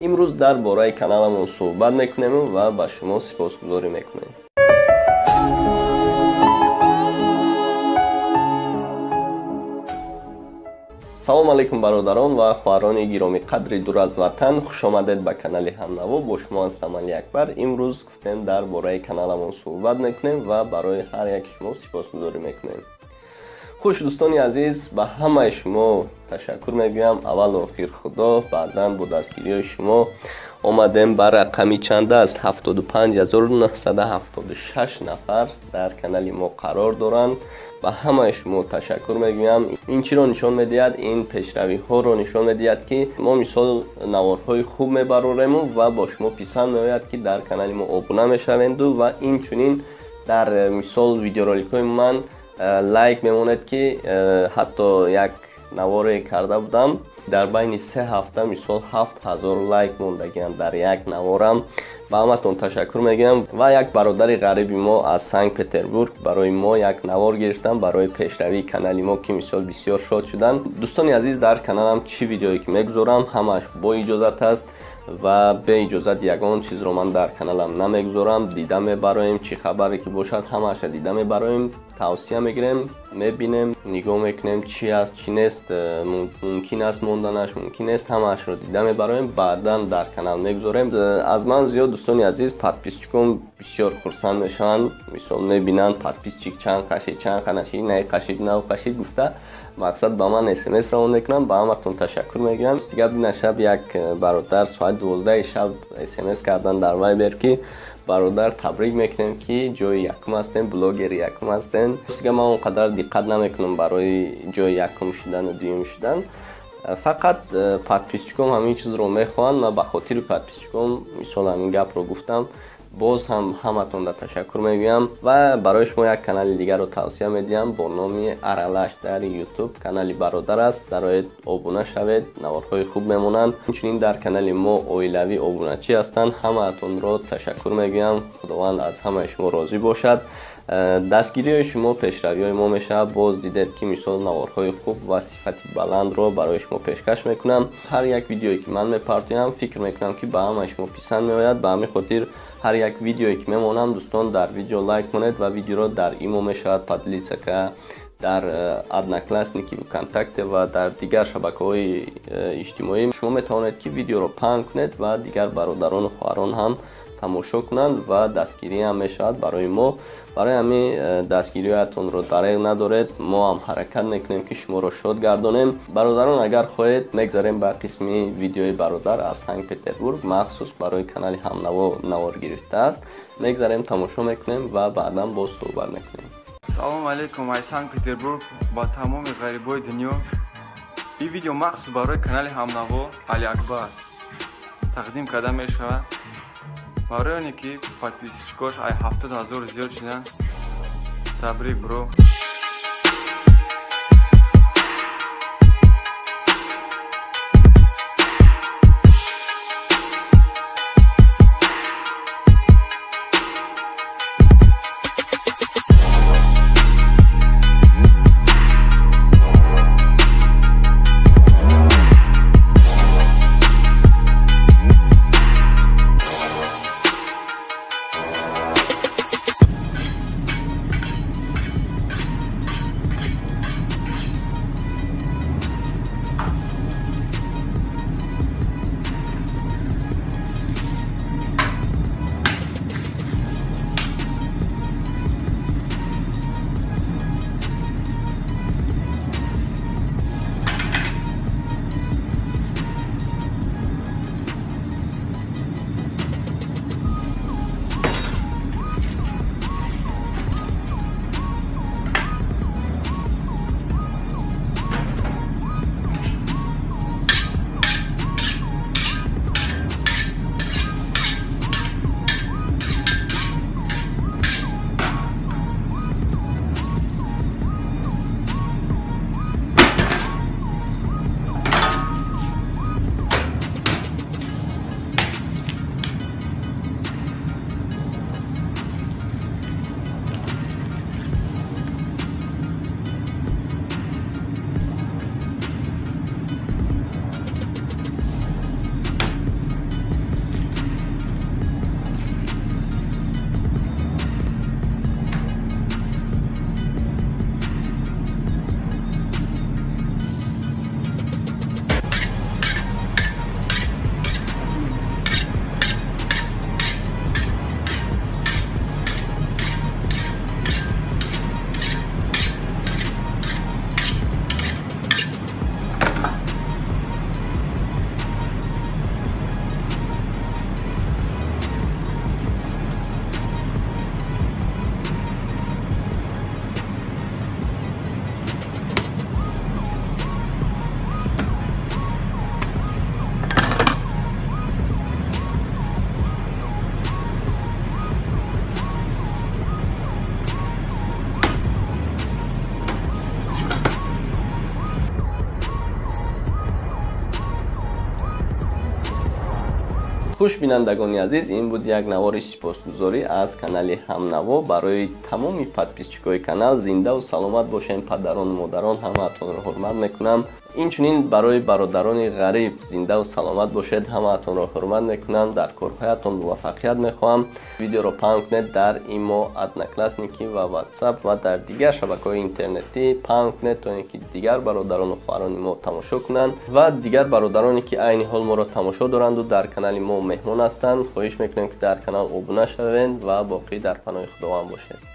Имрӯз дар бораи каналамон суҳбат мекунем ва ба шумо сипосгузорӣ мекунем. Салом алейкум бародарон ва хоҳарони гиромиқадри дур аз ватан, хушомадед ба канали Ҳамнаво. Бо шумо ҳастам Алиакбар. Имрӯз гуфтем дар бораи каналамон суҳбат мекунем ва барои ҳар яки шумо сипосгузорӣ мекунем. Хуш дӯстони азиз, ба ҳамаи шумо ташаккур мегӯям. Аввал охир Худо, баъдан бо дастгириҳои шумо омадем ба рақами чанд аст? 75976 нафар дар канали мо қарор доранд. Ба ҳамаи шумо ташаккур мегӯям. Ин чиро нишон медиҳад? Ин пешравиҳоро нишон медиҳад, ки мо мисол наворҳои хуб мебарорему ва бо шумо писанд меояд, ки дар канали мо обуна мешавенду ва инчунин дар мисол видеороликҳои ман лайк мемонед, ки ҳатто як наворе карда будам, дар байни 3 ҳафта мисол 7000 лайк мондагиам дар як наворам. Ба ҳаматон ташаккур мегӯям. Ва як бародари ғариби мо аз Санкт-Петербург барои мо як навор гирифтан барои пешравии канали мо, ки мисол бисёр шод шуданд. Дӯстони азиз, дар каналам чӣ видеое ки мегузорам, ҳамааш бо иҷозат аст ва бе иҷозат ягон чизро ман дар каналам намегузорам. Дида мебароем, чӣ хабаре ки бошад ҳамаашро дида мебароем, тавсия мегирем, мебинем, нигоҳ мекунем чӣ аст, чӣ нест, мумкин аст монданаш, мумкин нест, ҳамаашро дида мебароем, баъдан дар канал мегузорем. Аз ман зиёд дӯстони азиз подписчикон бисёр хурсанд мешаванд, мисол мебинанд подписчик чанд қашид, чанд қанашид, най қашид, нав қашид гуфта мақсад ба ман смс равон мекунам. Ба ҳаматон ташаккур мегӯям. Дигар дина шаб як бародар соати 12 шаб смс кардан дар Вайбер, ки бародар табрик мекунем, ки ҷои якум ҳастем, блогери якум ҳастем. Дигар ман он қадар диққат намекунам барои ҷои якум шудану дуюм шудан, фақат подписчиком ҳамин чизро мехоҳанд. Ман ба хотири подписчиком мисол ҳамин гапро гуфтам. Боз ҳам ҳаматонда ташаккур мегӯям ва барои шумо як канали дигарро тавсия медиҳам бо номи Аралаш дар YouTube. Канали бародар аст, дароед обуна шавед, наворҳои хуб мемонанд. Инчунин дар канали мо оилавӣ обуначӣ ҳастанд. Ҳамаатонро ташаккур мегӯям. Худованд аз ҳамаи шумо розӣ бошад. Дастгириҳои шумо пешравиҳои мо мешавад. Боз дидед, ки мисол наворҳои хуб ва сифати баландро барои шумо пешкаш мекунам. Ҳар як видеое ки ман мепартоям, фикр мекунам, ки ба ҳамаи шумо писанд меояд. Ба ҳамин хотир ҳар як видеое ки мемонам, дӯстон, дар видео лайк монед ва видеоро дар имо мешавад поделиться ка дар Одноклассники, ВКонтакте ва дар дигар шабакаҳои иҷтимоӣ. Шумо метавонед, ки видеоро паҳн кунед ва дигар бародарону хоҳарон ҳам тамошо кунанд ва дастгирӣ ҳам мешавад барои мо. Барои ҳамин дастгириҳоятонро дареғ надоред. Мо ҳам ҳаракат мекунем, ки шуморо шод гардонем. Бародарон, агар хоҳед, мегзарем ба қисми видеои бародар аз Санкт-Петербург, махсус барои канали Ҳамнаво навор гирифтааст. Мегзарем, тамошо мекунем ва баъдан боз суҳбат мекунем. Салом алейкум аз Санкт-Петербург ба тамоми ғарибои дунё. Ин видео махсус барои канали Ҳамнаво Алиакбар тақдим карда мешавад. Барои оне ки подписчикош ай 70 000 зиёд шуданд. Табрик, бро. Хуш, бинандагони азиз, ин буд як навори сипосгузорӣ аз канали Ҳамнаво барои тамоми подписчикои канал. Зиндаву саломат бошем, падарону модарон, ҳамаатонро ҳурмат мекунам. Инчунин барои бародарони ғариб, зиндаву саломат бошед, ҳамаатонро ҳурмат мекунам, дар корҳоятон муваффақият мехоҳам. Видеоро паҳн кунед дар Имо, Одноклассники ва Ватсап ва дар дигар шабакаҳои интернетӣ паҳн кунед, то ин ки дигар бародарону хоҳарони мо тамошо кунанд. Ва дигар бародароне, ки айни ҳол моро тамошо доранду дар канали мо меҳмон ҳастанд, хоҳиш мекунем, ки дар канал обуна шавед ва боқӣ дар паноҳи Худованд бошед.